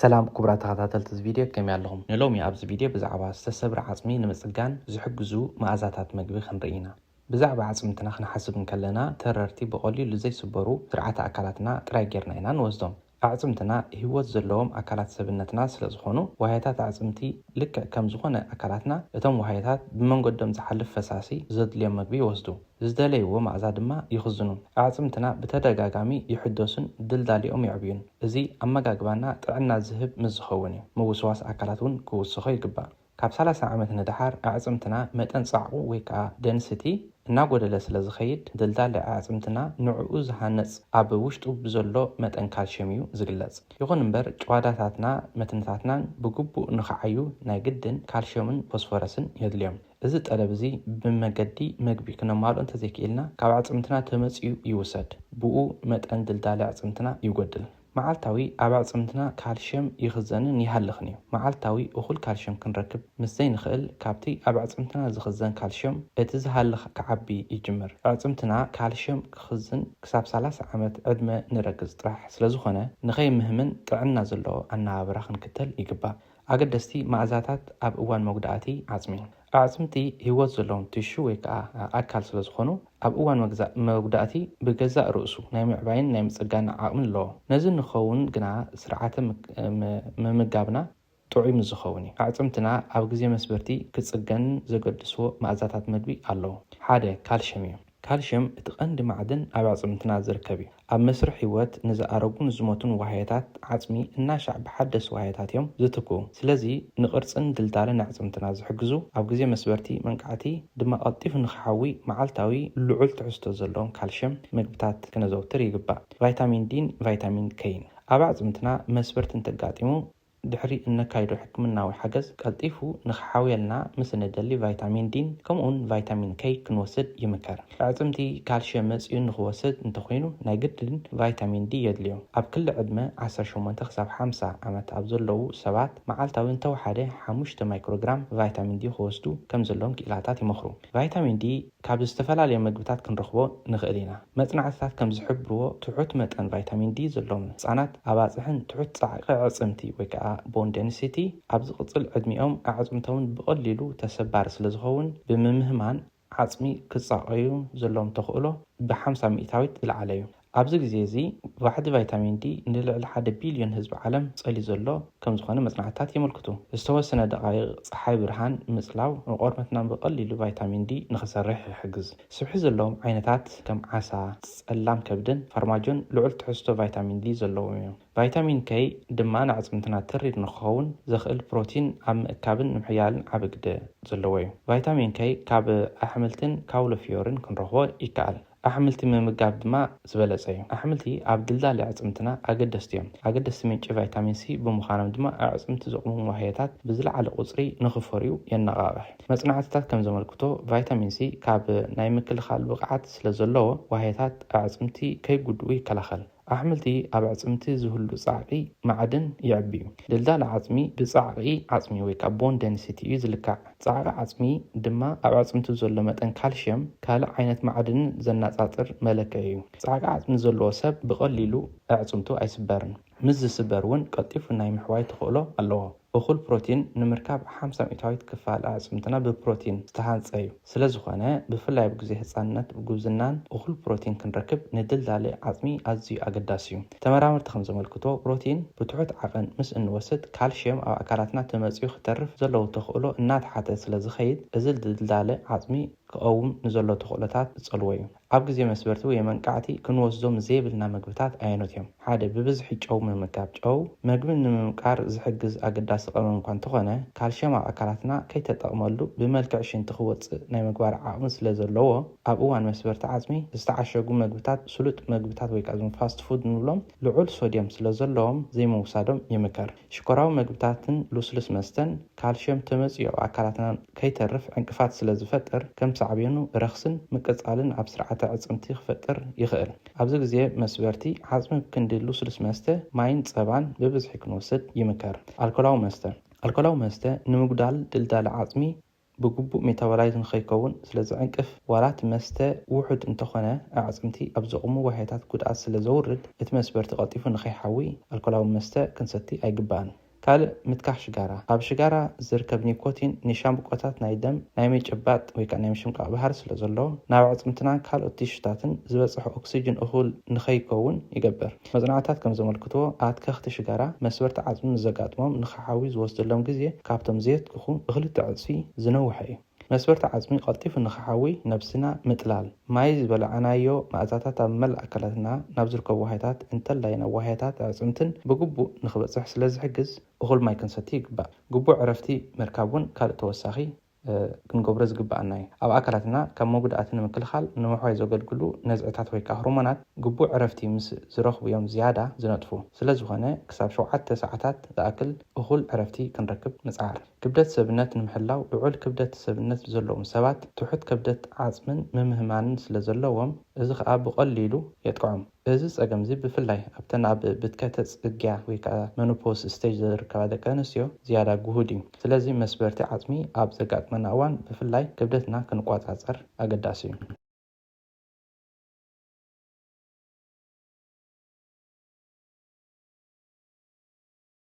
ሰላም ክቡራት ተኸታተልቲ እዚ ቪድዮ፣ ከመይ ኣለኹም? ንሎሚ ኣብዚ ቪድዮ ብዛዕባ ዝተሰብረ ዓጽሚ ንምጽጋን ዝሕግዙ መኣዛታት መግቢ ክንርኢ ኢና። ብዛዕባ ኣዕጽምትና ክንሓስብ እንከለና፣ ተረርቲ ብቐሊሉ ዘይስበሩ ስርዓተ ኣካላትና ጥራይ ጌርና ኢና ንወስዶም። ኣዕጽምትና ህይወት ዘለዎም ኣካላት ሰብነትና ስለ ዝኾኑ፣ ዋህያታት ኣዕጽምቲ ልክዕ ከም ዝኾነ ኣካላትና፣ እቶም ዋህያታት ብመንገዶም ዝሓልፍ ፈሳሲ ዘድልዮም መግቢ ይወስዱ። ዝደለይዎ መኣዛ ድማ ይኽዝኑ። ኣዕጽምትና ብተደጋጋሚ ይሕደሱን ድልዳሊኦም ይዕብዩን። እዚ ኣመጋግባና ጥዕና ዝህብ ምስ ዝኸውን እዩ። ምውስዋስ ኣካላት እውን ክውስኾ ይግባእ። ካብ ሰላሳ ዓመት ንደሓር ኣዕጽምትና መጠን ጻዕቑ ወይ ከኣ ደንስቲ እናጎደለ ስለ ዝኸይድ፣ ድልዳለ ኣዕጽምትና ንዕኡ ዝሃንጽ ኣብ ውሽጡ ብዘሎ መጠን ካልሽየም እዩ ዝግለጽ። ይኹን እምበር፣ ጭዋዳታትና መትንታትናን ብግቡእ ንኽዓዩ ናይ ግድን ካልሽየምን ፎስፎረስን የድልዮም። እዚ ጠለብ እዚ ብመገዲ መግቢ ክነማልኦ እንተዘይክኢልና፣ ካብ ኣዕጽምትና ተመጺኡ ይውሰድ። ብኡ መጠን ድልዳለ ኣዕጽምትና ይጎድል። መዓልታዊ ኣብ ኣዕጽምትና ካልሽየም ይኽዘንን ይሃልኽን እዩ። መዓልታዊ እኹል ካልሽየም ክንረክብ ምስ ዘይንኽእል፣ ካብቲ ኣብ ኣዕጽምትና ዝኽዘን ካልሽየም እቲ ዝሃልኽ ክዓቢ ይጅምር። ኣዕጽምትና ካልሽየም ክኽዝን ክሳብ ሰላሳ ዓመት ዕድመ ንረግጽ ጥራሕ ስለ ዝኾነ፣ ንኸይምህምን ጥዕና ዘለዎ ኣነባብራ ክንክተል ይግባእ። ኣገደስቲ መኣዛታት ኣብ እዋን መጉዳእቲ ዓጽሚ። ኣዕጽምቲ ህይወት ዘለዎም ቲሹ ወይ ከኣ ኣካል ስለ ዝኾኑ፣ ኣብ እዋን መግዛ-፣ መጉዳእቲ ብገዛእ ርእሱ ናይ ምዕባይን ናይ ምጽጋን ዓቕሚ ኣለዎ። ነዚ ንኸውን ግና ስርዓተ ምክ-፣ ም-፣ ምምጋብና ጥዑይ ምስ ዝኸውን እዩ። ኣዕጽምትና ኣብ ግዜ መስበርቲ ክጽገን ዘገድስዎ መኣዛታት መግቢ ኣለዉ። ሓደ፣ ካልሽየም እዩ። ካልሽየም እቲ ቀንዲ ማዕድን ኣብ ኣዕጽምትና ዝርከብ እዩ። ኣብ መስርሕ ህይወት ንዝኣረጉን ዝሞቱን ዋህያታት ዓጽሚ እናሻዕ ብሓደስ ዋህያታት እዮም ዝትክኡ። ስለዚ ንቕርጽን ድልዳለን ኣዕጽምትና ዝሕግዙ፣ ኣብ ግዜ መስበርቲ መንቃዕቲ ድማ ቀልጢፉ ንኽሓዊ መዓልታዊ ልዑል ትሕዝቶ ዘለዎም ካልሽየም መግብታት ክነዘውትር ይግባእ። ቫይታሚን ዲን ቫይታሚን ከይን። ኣብ ኣዕጽምትና መስበርቲ እንተጋጢሙ ድሕሪ እነካይዶ ሕክምናዊ ሓገዝ ቀልጢፉ ንኽሓውየልና ምስ እንደሊ ቫይታሚን ዲን ከምኡውን ቫይታሚን ከይ ክንወስድ ይምከር። ኣዕጽምቲ ካልሽየም መጺኡ ንኽወስድ እንተኾይኑ ናይ ግድን ቫይታሚን ዲ የድልዮ። ኣብ ክሊ ዕድመ ዓሰርተ ሸሞንተ ክሳብ ሓምሳ ዓመት ኣብ ዘለዉ ሰባት መዓልታዊ እንተወሓደ ሓሙሽተ ማይክሮግራም ቫይታሚን ዲ ክወስዱ ከም ዘለዎም ክኢላታት ይመኽሩ። ቫይታሚን ዲ ካብ ዝተፈላለዩ መግብታት ክንረኽቦ ንኽእል ኢና። መጽናዕትታት ከም ዝሕብርዎ፣ ትሑት መጠን ቫይታሚን ዲ ዘለዎም ህጻናት፣ ኣባጽሕን ትሑት ጻዕቂ ኣዕጽምቲ ወይ ከኣ ቦን ደንሲቲ ኣብ ዝቕጽል ዕድሚኦም ኣዕጽምቶምን ብቐሊሉ ተሰባሪ ስለ ዝኸውን፣ ብምምህማን ዓጽሚ ክጻቐዩ ዘለዎም ተኽእሎ ብሓምሳ ሚእታዊት ዝለዓለ እዩ። ኣብዚ ግዜ እዚ፣ ዋሕዲ ቫይታሚን ዲ ንልዕሊ ሓደ ቢልዮን ህዝቢ ዓለም ጸልዩ ዘሎ ከም ዝኾነ መጽናዕትታት የመልክቱ። ዝተወሰነ ደቓይቕ ጸሓይ ብርሃን ምጽላው ንቆርበትና ብቐሊሉ ቫይታሚን ዲ ንኽሰርሕ ይሕግዝ። ስብሒ ዘለዎም ዓይነታት ከም ዓሳ፣ ጸላም ከብድን ፋርማጆን ልዑል ትሕዝቶ ቫይታሚን ዲ ዘለዎም እዮም። ቫይታሚን ከይ ድማ ንኣዕጽምትና ተሪር ንክኸውን ዘኽእል ፕሮቲን ኣብ ምእካብን ንምሕያልን ዓቢ ግደ ዘለዎ እዩ። ቫይታሚን ከይ ካብ ኣሕምልትን ካውሎፊዮርን ክንረኽቦ ይከኣል። ኣሕምልቲ ምምጋብ ድማ ዝበለጸ እዩ። ኣሕምልቲ ኣብ ድልዳለ ኣዕጽምትና ኣገደስቲ እዮም። ኣገደስቲ ምንጪ ቫይታሚን ሲ ብምዃኖም ድማ ኣዕጽምቲ ዝቕሙ ዋህየታት ብዝለዓለ ቁጽሪ ንኽፈርዩ የነቓቕሕ። መጽናዕትታት ከም ዘመልክቶ፣ ቫይታሚን ሲ ካብ ናይ ምክልኻል ብቕዓት ስለ ዘለዎ፣ ዋህየታት ኣዕጽምቲ ከይጉድኡ ይከላኸል። ኣሕምልቲ ኣብ ኣዕጽምቲ ዝህሉ ጻዕቒ ማዕድን የዕብዩ። ድልዳለ ዓጽሚ ብጻዕቒ ዓጽሚ ወይ ከዓ ቦን ደንሲቲ እዩ ዝልካዕ። ጻዕቒ ዓጽሚ ድማ ኣብ ኣዕጽምቲ ዘሎ መጠን ካልሽየም ካልእ ዓይነት ማዕድንን ዘነጻጽር መለክዒ እዩ። ጻዕቒ ዓጽሚ ዘለዎ ሰብ ብቐሊሉ ኣዕጽምቱ ኣይስበርን። ምስ ዝስበር እውን ቀልጢፉ ናይ ምሕዋይ ተኽእሎ ኣለዎ። እኹል ፕሮቲን ንምርካብ ሓምሳ ሚእታዊት ክፋል ኣዕጽምትና ብፕሮቲን ዝተሃንጸ እዩ። ስለ ዝኾነ፣ ብፍላይ ኣብ ግዜ ህጻንነት፣ ጉብዝናን እኹል ፕሮቲን ክንረክብ ንድልዳለ ዓጽሚ ኣዝዩ ኣገዳሲ እዩ። ተመራመርቲ ከም ዘመልክቶ፣ ፕሮቲን ብትሑት ዓቐን ምስ እንወስድ፣ ካልሽየም ኣብ ኣካላትና ተመጺኡ ክተርፍ ዘለዎ ተኽእሎ እናተሓተ ስለ ዝኸይድ፣ እዚ ድልዳለ ዓጽሚ ክቐውም ንዘሎ ተኽእሎታት ዝጸልዎ እዩ። ኣብ ግዜ መስበርቲ ወይ መንቃዕቲ ክንወስዶም ዘይብልና መግብታት ኣየኖት እዮም? ሓደ፣ ብብዝሒ ጨው ምምጋብ። ጨው መግቢ ንምምቃር ዝሕግዝ ኣገዳሲ ቀመም እኳ እንተኾነ፣ ካልሽየም ኣብ ኣካላትና ከይተጠቕመሉ ብመልክዕ ሽንቲ ክወጽእ ናይ ምግባር ዓቕሚ ስለ ዘለዎ፣ ኣብ እዋን መስበርቲ ዓጽሚ ዝተዓሸጉ መግብታት፣ ስሉጥ መግብታት ወይ ከዓ እዞም ፋስት ፉድ ንብሎም ልዑል ሶድየም ስለ ዘለዎም ዘይምውሳዶም ይምከር። ሽኮራዊ መግብታትን ልስሉስ መስተን ካልሽየም ተመጺኡ ኣብ ኣካላትና ከይተርፍ ዕንቅፋት ስለ ዝፈጥር፣ ከም ሳዕቤኑ ረኽስን ምቅጻልን ኣብ ስርዓተ ኣዕጽምቲ ክፈጥር ይኽእል። ኣብዚ ግዜ መስበርቲ ዓጽሚ ብክንዲ ልስሉስ መስተ፣ ማይን ጸባን ብብዝሒ ክንወስድ ይምከር። ኣልኮላዊ መስተ። ኣልኮላዊ መስተ ንምጉዳል ድልዳለ ዓጽሚ ብግቡእ ሜታቦላይዝ ንኸይከውን ስለ ዝዕንቅፍ፣ ዋላ እቲ መስተ ውሑድ እንተኾነ፣ ኣዕጽምቲ ኣብ ዘቑሙ ዋህያታት ጉድኣት ስለ ዘውርድ፣ እቲ መስበርቲ ቀልጢፉ ንኸይሓዊ ኣልኮላዊ መስተ ክንሰቲ ኣይግባእን። ካልእ፣ ምትካኽ ሽጋራ። ኣብ ሽጋራ ዝርከብ ኒኮቲን ንሻምብቆታት ናይ ደም ናይ ምጭባጥ ወይ ከዓ ናይ ምሽምቃቕ ባህሪ ስለ ዘሎ፣ ናብ ኣዕጽምትናን ካልኦት ቲሹታትን ዝበጽሕ ኦክሲጅን እኹል ንኸይከውን ይገብር። መጽናዕታት ከም ዘመልክትዎ፣ ኣትከኽቲ ሽጋራ መስበርቲ ዓጽሚ ምስ ዘጋጥሞም ንኽሓዊ ዝወስደሎም ግዜ ካብቶም ዘየትክኹ ብክልተ ዕጽፊ ዝነውሐ እዩ። መስበርቲ ዓጽሚ ቀልጢፉ ንኽሓዊ ነብስና ምጥላል፣ ማይ ዝበላዕናዮ መኣዛታት ኣብ መላእ ኣካላትና ናብ ዝርከቡ ዋህያታት እንተላይ ናብ ዋህያታት ኣዕጽምትን ብግቡእ ንኽበጽሕ ስለ ዝሕግዝ እኹል ማይ ክንሰቲ ይግባእ። ግቡእ ዕረፍቲ ምርካብ እውን ካልእ ተወሳኺ ክንገብሮ ዝግባኣና እዩ። ኣብ ኣካላትና ካብ መጉዳእቲ ንምክልኻል ንምሕዋይ ዘገልግሉ ነዝዕታት ወይ ከዓ ሆርሞናት ግቡእ ዕረፍቲ ምስ ዝረኽቡ እዮም ዝያዳ ዝነጥፉ። ስለ ዝኾነ ክሳብ ሸውዓተ ሰዓታት ዝኣክል እኹል ዕረፍቲ ክንረክብ ንጽዓር። ክብደት ሰብነት ንምሕላው ልዑል ክብደት ሰብነት ዘለዎም ሰባት ትሑት ክብደት ዓጽምን ምምህማንን ስለ ዘለዎም እዚ ከዓ ብቐሊሉ የጥቅዖም። እዚ ጸገም እዚ ብፍላይ ኣብተን ኣብ ብትከተ ጽግያ ወይ ከዓ መኖፖዝ ስቴጅ ዝርከባ ደቂ ኣንስትዮ ዝያዳ ግሁድ እዩ። ስለዚ መስበርቲ ዓጽሚ ኣብ ዘጋጥመና እዋን ብፍላይ ክብደትና ክንቆጻጸር ኣገዳሲ እዩ።